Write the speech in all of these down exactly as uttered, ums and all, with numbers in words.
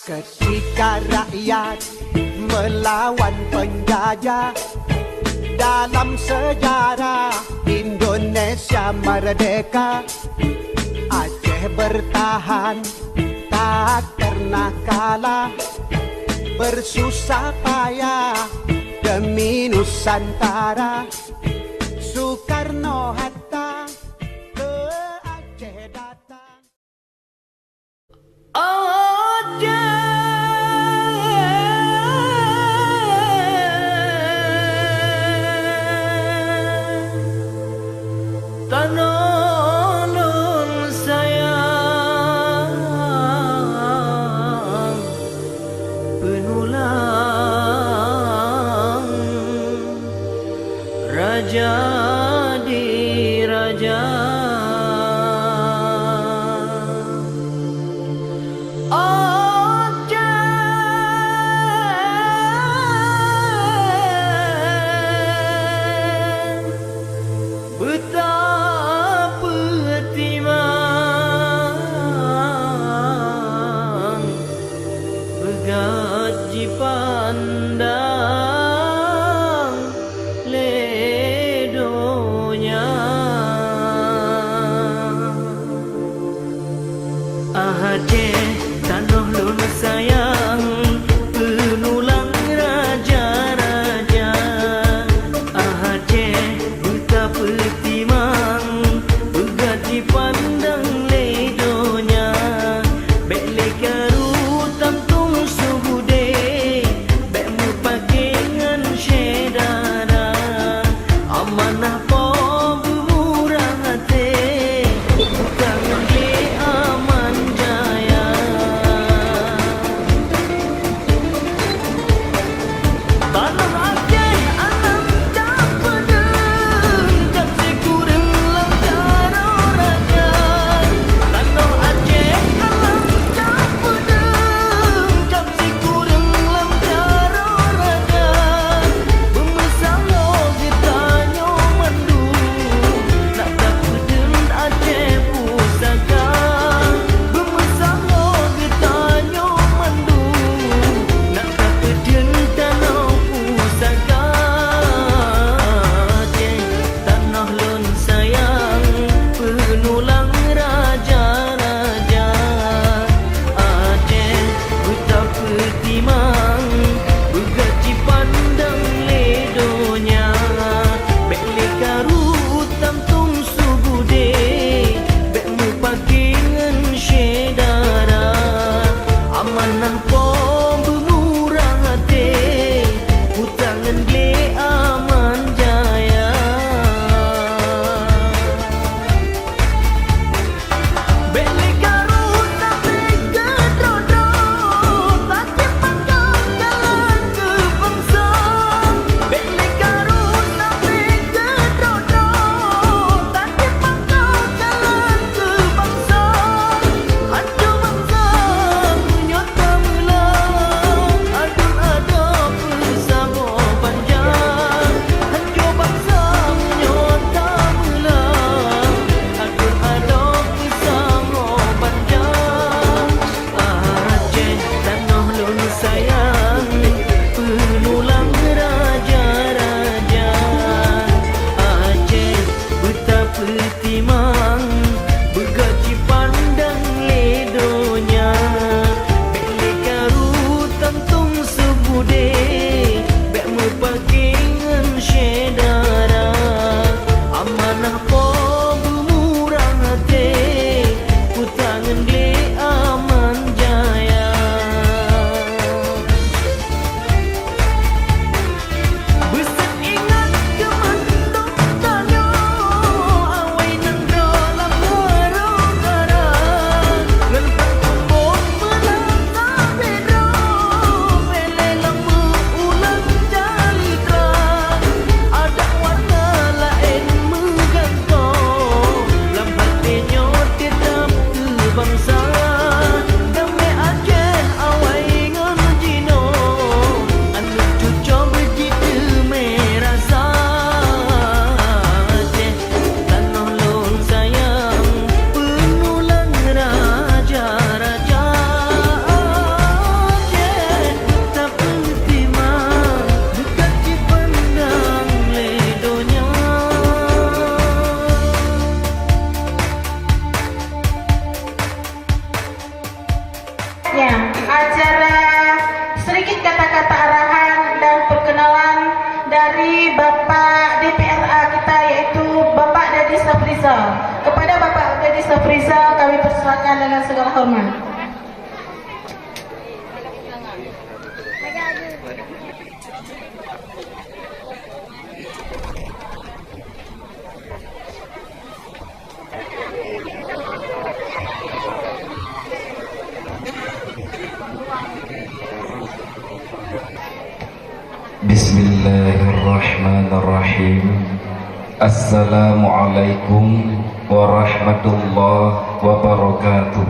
Ketika rakyat melawan penjajah, dalam sejarah Indonesia merdeka, Aceh bertahan, tak pernah kalah, bersusah payah demi Nusantara. Soekarno Hatta ke Aceh datang. Aceh, tanoh lôn sayang, peunulang raja di raja. Aceh, beutapeutimang, beugat jipandang lé donya. Aceh, tanoh lôn sayang, peunulang raja-raja. Aceh, beutapeutimang, beugat jipandang lé donya. Bèk lé karu tantong su beudé, bèk meupaké ngon syedara. Amanah Po beumurah até, bukan lé Aman Jaya. Ya, acara sedikit kata-kata arahan dan perkenalan dari Bapak D P R A kita, yaitu Bapak Dedi Safrizal. Kepada Bapak Dedi Safrizal kami persilakan dengan segala hormat. Bismillahirrahmanirrahim. Assalamualaikum warahmatullahi wabarakatuh.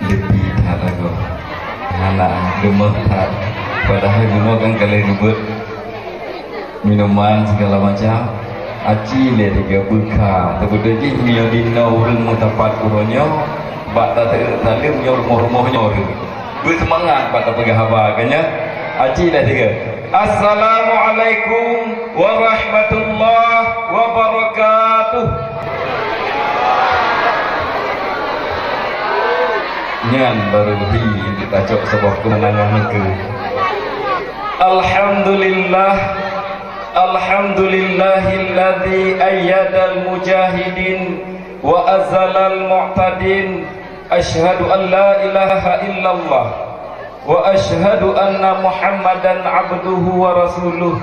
Leupie that lagoe. Hana, deumeuh that. Padahai bunoe kan ka lheueh geubeuet minuman segala macam. Aci lé tiga beukha. Teubeutôi jih meunyoe dinoe ureueng meusapat uroe nyoe, bak tateuk saleuem nyoe rumoh-rumoh nyoe ureueng. Beuseumangat bak tapeugah haba, kan nyan? Aci lé tiga. Assalamualaikum warahmatullahi wabarakatuh. Nyan baru hi tacok saboh keumeunangan nikeue. Alhamdulillah, alhamdulillahilladzi ayyadal mujahidin wa azzalal mu'tadin. Asyhadu an la ilaha illallah wa asyhadu anna Muhammadan abduhu wa rasuluh.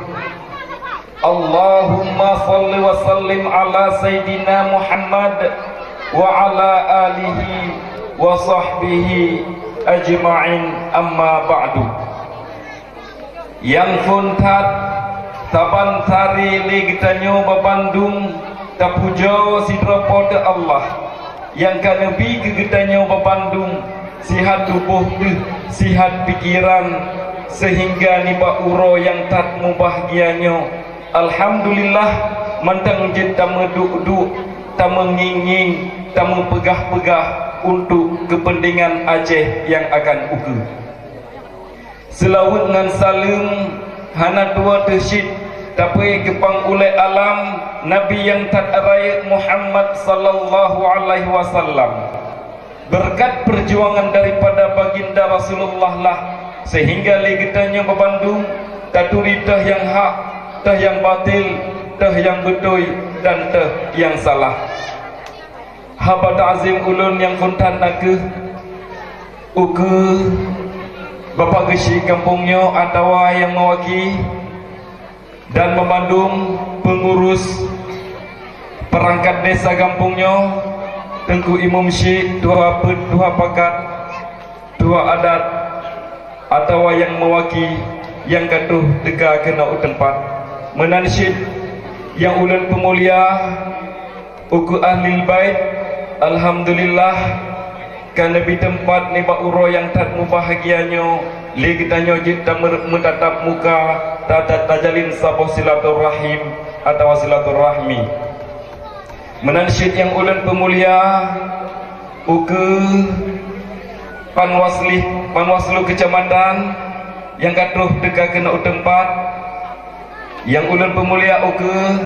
Allahumma shalli wa sallim ala Sayyidina Muhammad wa ala alihi wa sahbihi ajma'in, amma ba'du. Nyang phon that, saban sare lé geutanyoe babandum tapujoe sidroe Po teu Allah, nyang ka neubi keu geutanyoe babandum sihat tuboh teuh, sihat pikeran, seuhingga nibak uroe nyang that mubahgia nyoe, alhamdulillah, mantong jeuet tameuduek-duek, tameungieng-ngieng, tameupeugah-peugah untuk keupeuntengan Aceh nyang akan ukeue. Seulaweuet ngon saleuem hana tuwoe teuh cit tapeuék keu pangulée alam Nabi nyang that rayeuk Muhammad sallallahu alaihi wasallam. Beureukat peujuangan daripada baginda Rasulullah lah seuhingga lé geutanyoe babandum taturi teuh nyang hak, teuh nyang batil, teuh nyang beutôi, dan teuh nyang salah. Haba takzim ulôn nyang phon that nakeuh ukeue Bapak Geuchik gampông nyoe atawa nyang meuwaki dan meubandum peungurus peurangkat desa gampông nyoe, Teungku Imum Syik, tuha peuet, tuha pakat, tuha adat, atawa nyang meuwaki nyang ka troh teuka keunoe u teumpat. Meunan cit nyang ulôn peumulia ukeue Ahlul Bait, alhamdulillah, ka neubi teumpat nibak uroe nyang that mubahgia nyoe lé geutanyoe jeuet tameu-, meutatap muka, ta-, ta-, tajalin saboh silaturahim atawa silaturahmi. Meunan cit nyang ulôn peumulia ukeue Panwasli-, Panwaslu Keucamatan nyang ka troh teuka keunoe u teumpat, nyang ulôn peumulia ukeue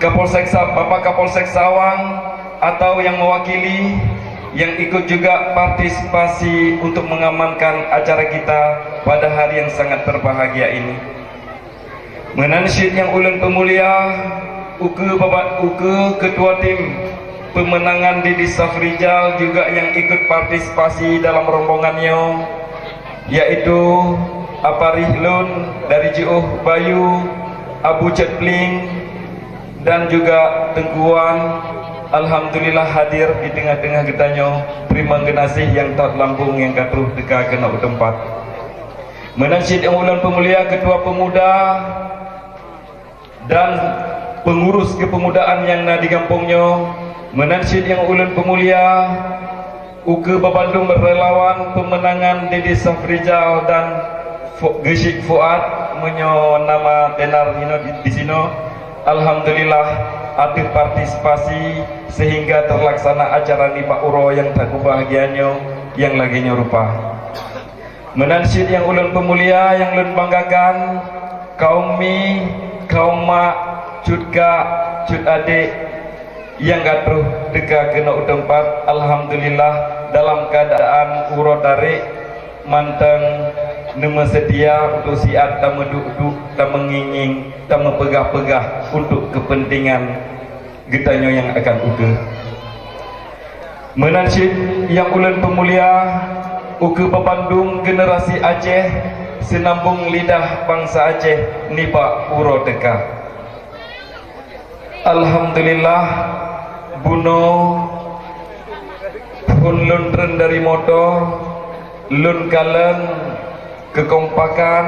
Kapolsek Sa-, Bapak Kapolsek Sawang atau nyang meuwakili nyang ikut juga partisipasi untuk mengamankan acara kita pada hari yang sangat berbahagia ini. Meunan cit nyang ulôn peumulia ukeue Bapak, ukeue keutua tim peumeunangan Dedi Safrizal juga nyang ikut partisipasi dalam rombongan nyoe, yaitu aparih lôn dari jiôh bayeue, Abu Cetpling, dan juga Teungku Wan, alhamdulillah hadir di teungoh-teungoh geutanyoe. Teurimong geunaséh nyang that lambông nyang ka troh teuka keunoe u teumpat. Meunan cit nyang ulôn peumulia keutua peumuda dan peungurus keupeumudaan nyang na di gampông nyoe. Meunan cit nyang ulôn peumulia ukeue babandum relawan peumeunangan Dedi Safrizal dan Fu-, Geuchik Fuad, meunyoe nama tenar hino di, di sinoe. Alhamdulillah, ateueh partisipasi seuhingga teulaksana acara nibak uroe nyang that mubahgia nyoe nyang lagée nyoe rupa. Meunan cit nyang ulôn peumulia, nyang lôn banggakan, kaum mi, kaum mak, cut kak, cut adék, Nyang ka troh teuka keunoe u teumpat, alhamdulillah, dalam keuadaan uroe tarek mantong neumeuseudia untuk siat tameuduek-duek, tameungieng-ngieng, tameupeugah-peugah untuk keupeuntengan geutanyoe nyang akan ukeue. Meunan cit nyang ulôn peumulia ukeue babandum generasi Aceh, seunambong lidah bansa Aceh nibak uroe teuka. Alhamdulillah, bunoe phon lôn treun dari moto, lôn kalon keukompakan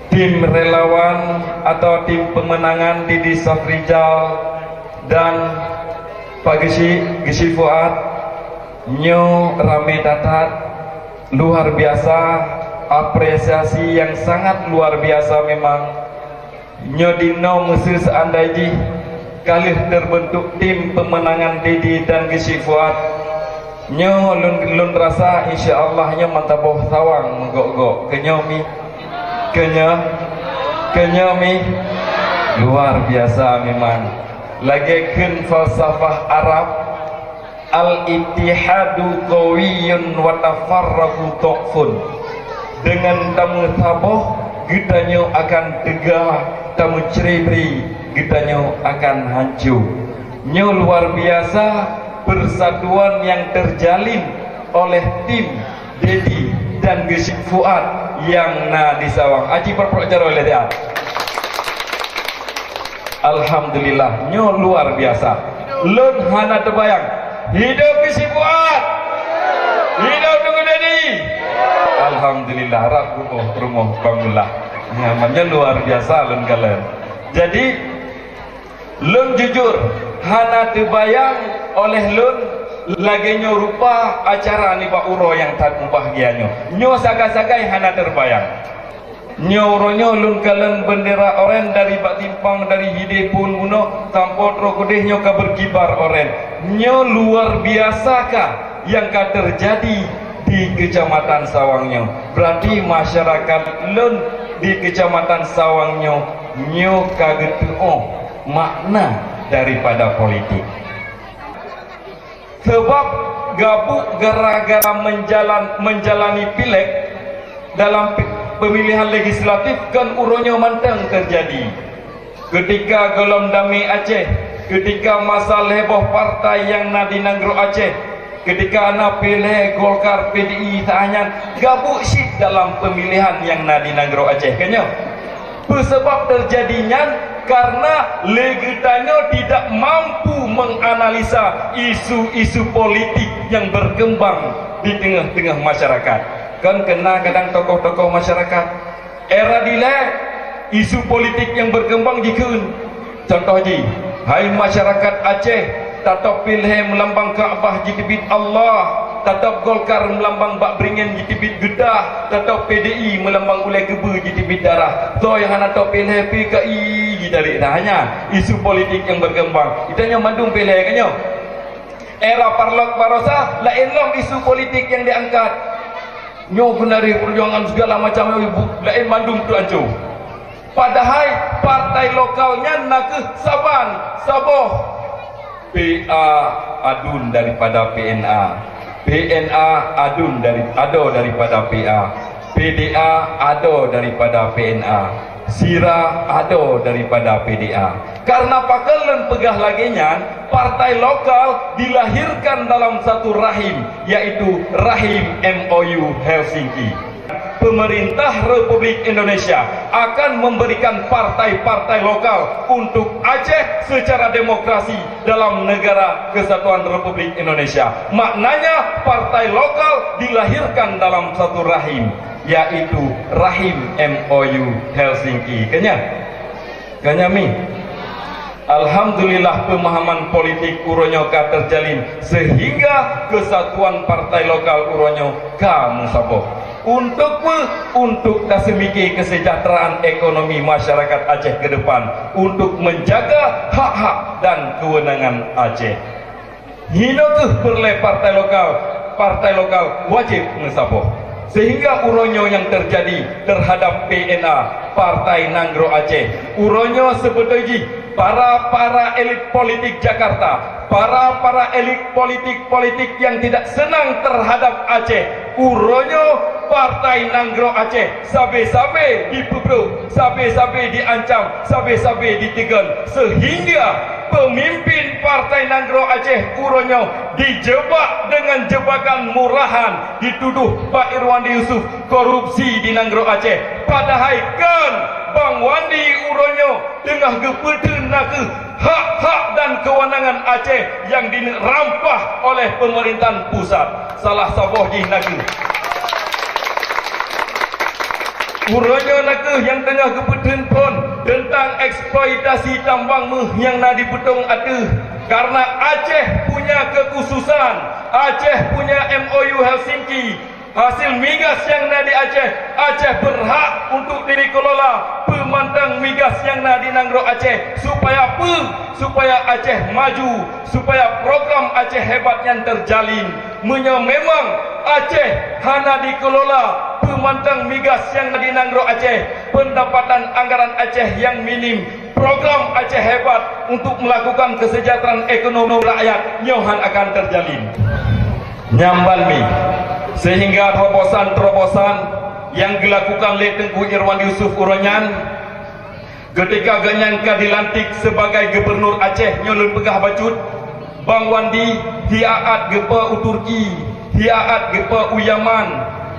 tim relawan atau tim pemenangan Didi Safrizal dan Pak Geuchik, Geuchik Fuad, nyoe ramé that-that, luar biasa, apresiasi nyang sangat luar biasa memang. Nyoe dinoe meuseu seandai jih ka lheueh teubeuntuk tim pemenangan Didi dan Geuchik Fuad, nyoe lôn, lôn rasa insya Allah nyoe meusaboh sawang meugok-gok. Keunyoe mi, keunyoe, keunyoe mi, luar biasa memang. Lagée kheun falsafah Arab, "Al-ittihadu qawiyyun wa tafarraqu dha'fun." Deungon tameusaboh, geutanyoe akan teuga, tameucre-bre, geutanyoe akan hanco. Nyoe luar biasa persatuan nyang teujalin oleh tim Dedi dan Geuchik Fuad nyang na di Sawang. Aji peureuk-peureuk jaroe lé dia. Alhamdulillah, nyoe luar biasa. Lôn hana teubayang. Hidup Geuchik Fuad! Hidup Teungku Dedi! Alhamdulillah, rab rumoh, rumoh bangunlah. Nyoe luar biasa lôn kalon. Jadi, lôn jujur, hana teubayang oleh lôn lagée nyoe rupa acara nibak uroe nyang that mubahgia nyoe. Nyoe sagai-sagai hana teubayang. Nyoe uroe nyoe lôn kalon beundera oren dari bak simpang, dari hideh phon bunoe sampoe troh keudeh nyoe ka beukibar oren. Nyoe luar biasa ka nyang ka teujadi di Keucamatan Sawang nyoe. Beurati masyarakat lôn di Keucamatan Sawang nyoe, nyoe ka geuteuoh makna daripada politik. Sabab gabuk gara-gara menjalan-, menjalani pileg dalam pe-, pemilihan legislatif kon uroe nyoe mantong teujadi. Keutika gohlom damé Aceh, keutika masa lhée boh partai nyang na di nanggroe Aceh, keutika na pileg Golkar, P D I, saat nyan gabuk cit dalam pemilihan nyang na di nanggroe Aceh, keunyoe. Peue sabab teujadi nyan? Karena lé geutanyoe tidak mampu menganalisa isu-isu politik nyang berkembang di teungoh-teungoh masyarakat. Kan keuna kadang tokoh-tokoh masyarakat, era dilée isu politik nyang berkembang jikheun. Contoh jih, hai masyarakat Aceh, tatap piléh meulambang Ka'bah jiteubiet Allah, tatap Golkar meulambang bak beurangkat jiteubiet geudah, tatap P D I meulambang ulée keubeue jiteubiet darah. Soe nyang hana top piléh P K I jitalek dah nyan. Isu politik nyang berkembang. Geutanyoe mandum piléh kan nyoe? Era Parlok Barosa laén lom isu politik nyang diangkat. Nyoe keuneuk peujuangan segala macam ibu laén mandum teuancô. Padahai partai lokal nyan nakeuh saban saboh. P A adun daripada P N A, P N A adun dari, adoe daripada P A, P D A adoe daripada P N A, Sira adoe daripada P D A. Karena pakon lôn peugah lagée nyan, partai lokal dilahirkan dalam satu rahim, yaitu rahim M O U Helsinki. Pemerintah Republik Indonesia akan memberikan partai-partai lokal untuk Aceh secara demokrasi dalam Negara Kesatuan Republik Indonesia. Maknanya, partai lokal dilahirkan dalam satu rahim, yaitu rahim M O U Helsinki. Keunyoe? Keunyoe mi? Alhamdulillah, pemahaman politik uroe nyoe ka terjalin sehingga kesatuan partai lokal uroe nyoe ka meusaboh. Untuk peue? Untuk taseumike kesejahteraan ekonomi masyarakat Aceh ke depan, untuk menjaga hak-hak dan kewenangan Aceh. Hino kheueh peureulée partai lokal, partai lokal wajéb meusaboh. Sehingga uroe nyoe nyang teujadi teuhadab P N A, Partai Nanggroe Aceh, uroe nyoe seubeutôi jih Para-para elit politik Jakarta, para-para elit politik-politik yang tidak senang terhadap Aceh, uroe nyoe Partai Nanggroe Aceh sabe-sabe dipeubrok, sabe-sabe diancam, sabe-sabe ditegon, sehingga pemimpin Partai Nanggroe Aceh uroe nyoe dijebak dengan jebakan murahan, dituduh Pak Irwandi Yusuf korupsi di Nanggroe Aceh. Padahai kan Bang Wandi uroe nyoe teungoh geupeutheun nakeuh hak-hak dan kewenangan Aceh nyang dineuk rampah oleh pemerintahan pusat. Salah saboh jih nakeuh uroe nyoe nakeuh nyang teungoh geupeutheun phon teuntang eksploitasi tambang méuh nyang na di Beutong ateueh. Karena Aceh punya kekhususan, Aceh punya M O U Helsinki, hasil migas nyang na di Aceh, Aceh berhak untuk dikelola peumantang migas nyang na di Nanggroe Aceh. Supaya peue? Supaya Aceh maju, supaya program Aceh Hebat nyan terjalin. Meunyoe memang Aceh hana dikelola peumantang migas nyang na di Nanggroe Aceh, pendapatan anggaran Aceh nyang minim, program Aceh Hebat untuk melakukan kesejahteraan ekonomi rakyat nyoe hana akan terjalin. Nyan ban mi, sehingga terobosan-terobosan nyang geulakukan lé Teungku Irwandi Yusuf uroe nyan, ketika gobnyan ka dilantik sebagai gubernur Aceh, nyoe lôn peugah bacut, Bang Wandi hiaat geupeue u Turki, hiaat geupeue u Yaman,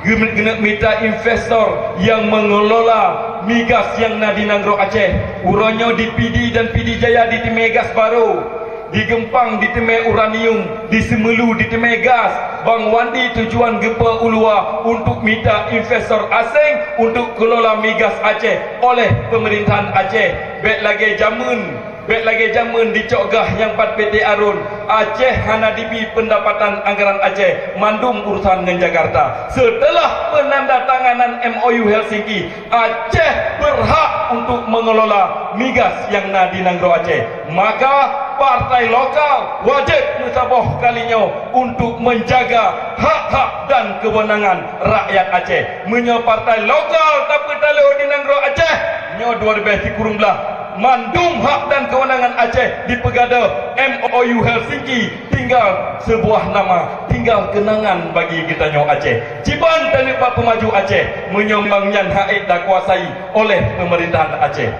geuneuk mita investor nyang mengelola migas nyang na di Nanggroe Aceh. Uroe nyoe di Pidie dan Pidie Jaya diteumé gas barô, di Geumpang diteumé uranium, di Seumulu diteumé gas. Bang Wandi tujuan geupeue u luwa untuk mita investor asing untuk kelola migas Aceh oleh pemerintahan Aceh. Bék lagée jameun Bék lagée jameun dicok gah nyang pat P T Arun, Aceh hana dibi pendapatan anggaran Aceh, mandum urusan ngon Jakarta. Seuteulah peunandatanganan M O U Helsinki, Aceh berhak untuk mengelola migas nyang na di Nanggroe Aceh. Maka partai lokal wajéb meusaboh kali nyoe untuk menjaga hak-hak dan kewenangan rakyat Aceh. Meunyoe partai lokal tapeutaloe di Nanggroe Aceh, nyoe dua ribée sikureueng blaih, mandum hak dan kewenangan Aceh dipeugadôh M O U Helsinki, tinggal sebuah nama, tinggal kenangan bagi geutanyoe Aceh. Jiban taneuk bak peumaju Aceh, meunyoe memang nyan hak ék takuasai oleh pemerintahan Aceh.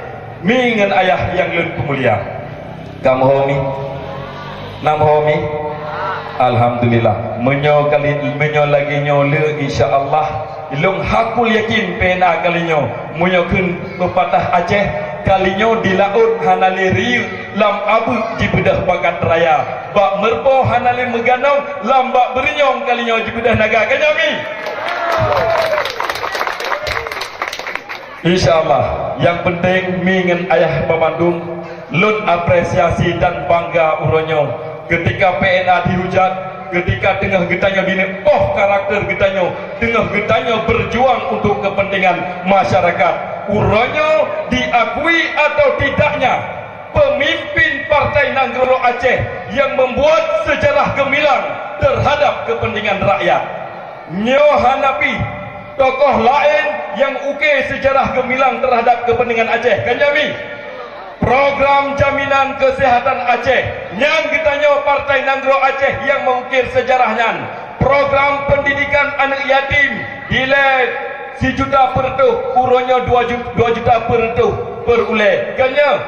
Mi ngon ayah nyang lôn peumulia. Kamoe ho mi? Nam ho mi? Alhamdulillah. Meunyoe kali, meunyoe lagée nyoe le, insya Allah, lôn hakul yakin peuéna kali nyoe. Meunyoe kheun peupatah Aceh, kali nyoe di laôt hana lé riyeuk, lam abeuk jibeudôh bakat raya. Bak meureubo hana lé meuganong, lam bak beureunyong kali nyoe jibeudôh naga. Ka nyoe mi? Insya Allah, nyang penting mi ngon ayah banmandum, lôn apresiasi dan bangga uroe nyoe. Ketika P N A dihujat, ketika teungoh geutanyoe dineuk poh karakter geutanyoe, teungoh geutanyoe berjuang untuk kepentingan masyarakat. Uroe nyoe, diakui atau tidaknya, pemimpin Partai Nanggroe Aceh yang membuat sejarah gemilang terhadap kepentingan rakyat. Nyoe hana pih tokoh laén nyang ukée seujarah geumilang teuhadab keupeuntengan Aceh. Kan nyan mi? Program jaminan keuseuhatan Aceh, nyan geutanyoe Partai Nanggroe Aceh nyang meukukée seujarah nyan. Program peundidikan aneuëk yatim, dilée sijuta peureutôh, uroe nyoe dua ju-, dua juta peureutôh peureulée. Kan nyan?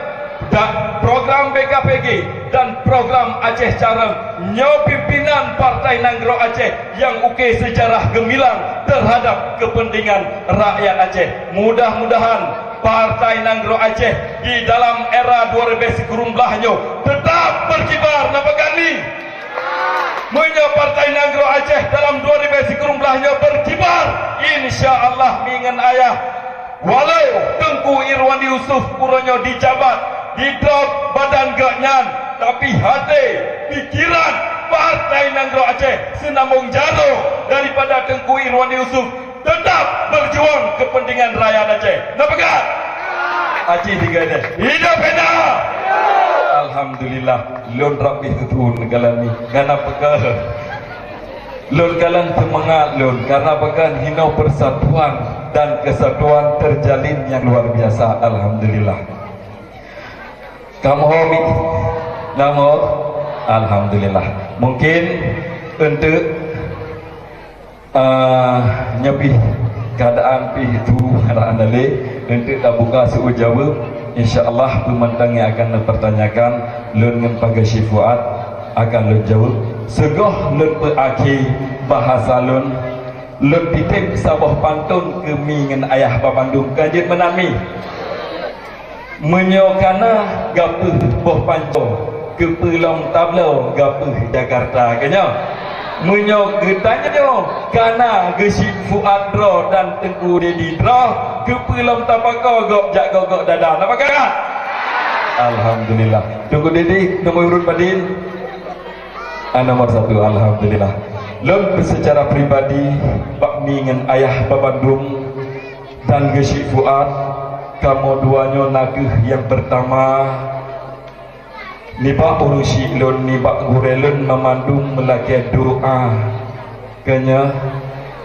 Dan program B K P G dan program Aceh Carông, nyoe pimpinan Partai Nanggroe Aceh nyang ukée seujarah geumilang teuhadab keupeuntengan rakyat Aceh. Mudah-mudahan Partai Nanggroe Aceh di dalam era dua ribée sikureueng blaih nyoe teutap beukibar. Na pakat ni? Meunyoe Partai Nanggroe Aceh dalam dua ribée sikureueng blaih nyoe beukibar, insya Allah mi ngon ayah, walau Teungku Irwandi Yusuf uroe nyoe dijabat, didrop badan geuh nyan, tapi até, pikiran Partai Nanggroe Aceh seunambong jaroe daripada Teungku Irwandi Yusuf teutap beujuang keupeuntengan rakyat Aceh. Na pakat? Aci tiga deh. Hidup P N A! Alhamdulillah, lôn rab pih teuturun galak ni. Kana pakat? Lôn galak seumangat lôn, karena pakat hino persatuan dan kesatuan terjalin yang luar biasa. Alhamdulillah. Kamoe ho mi? Namoe? Alhamdulillah. Mungkin untuk, ah, nyoe pih keadaan pih tu keadaan dalé untuk tabuka seuôt jaweueb. Insya Allah peumantang nyang akan neupertanyakan lôn ngon Pak Geuchik Fuad akan lôn jaweueb. Sigoe lôn peuakhé bahasa lôn, lôn titép saboh pantôn keu mi ngon ayah babandum. Ka jeuet meunan mi? Meunyoe kana gapeuh boh panco, keupeue lom tabloe gapeuh Jakarta, ka nyoe? Meunyoe geutanyoe kana Geuchik Fuad droe dan Teungku Dedi droe, keupeue lom tapakoe gob jak gok-gok dada, na pakat? Alhamdulillah. Teungku Dedi, nomor urut padum? Ah, nomor satu, alhamdulillah. Lôn seucara pribadi, bak mi ngon ayah babandum, dan Geuchik Fuad, kamoe dua nyoe na kheueh nyang peurtama, nibak ureuëng syiek lôn, nibak gurée lôn, mamandum meulakée doá. Keunyoe,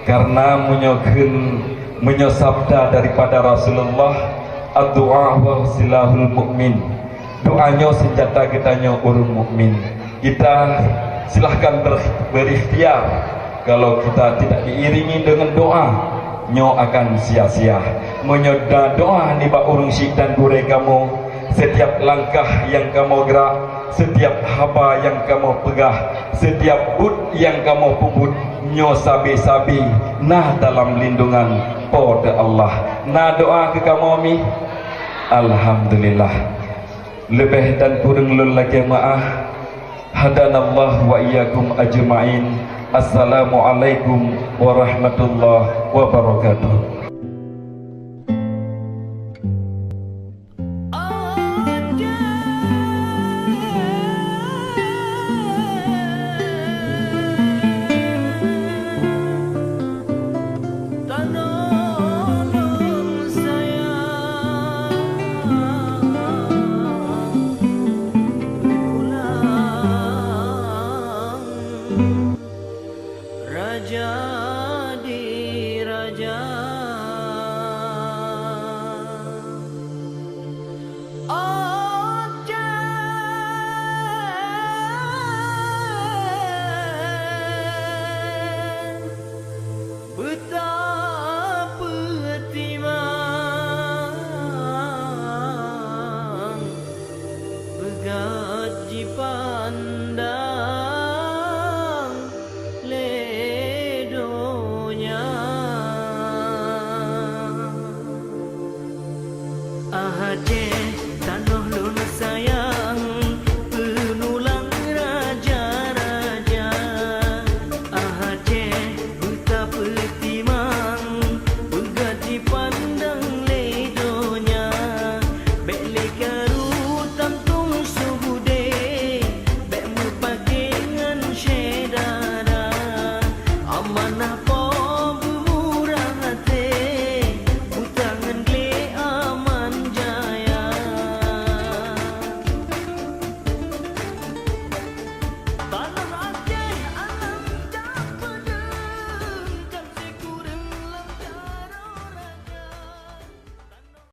kareuna meunyoe kheun, meunyoe sabda daripada Rasulullah, "Ad-du'a huwa silahul mu'min." Doá nyoe seunjata geutanyoe ureuëng mukmin. Kita silahkan ber-, berikhtiar. Kalau kita tidak diiringi dengan doa, nyoe akan sia-sia. Meunyoe na doa nibak ureuëng syiek dan gurée kamoe, setiap langkah nyang kamoe geurak, setiap haba nyang kamoe peugah, setiap buet nyang kamoe peubuet, nyoe sabe-sabe na dalam lindungan Po teu Allah. Na doa keu kamoe mi? Alhamdulillah. Leubeh dan kureueng lôn lakée meuáh. Hadanallah wa iyyakum ajma'in. Assalamualaikum warahmatullahi wabarakatuh. Tanoh lôn sayang pulang, raja di raja. Oke. Beutapeutimang, beugat jipandang.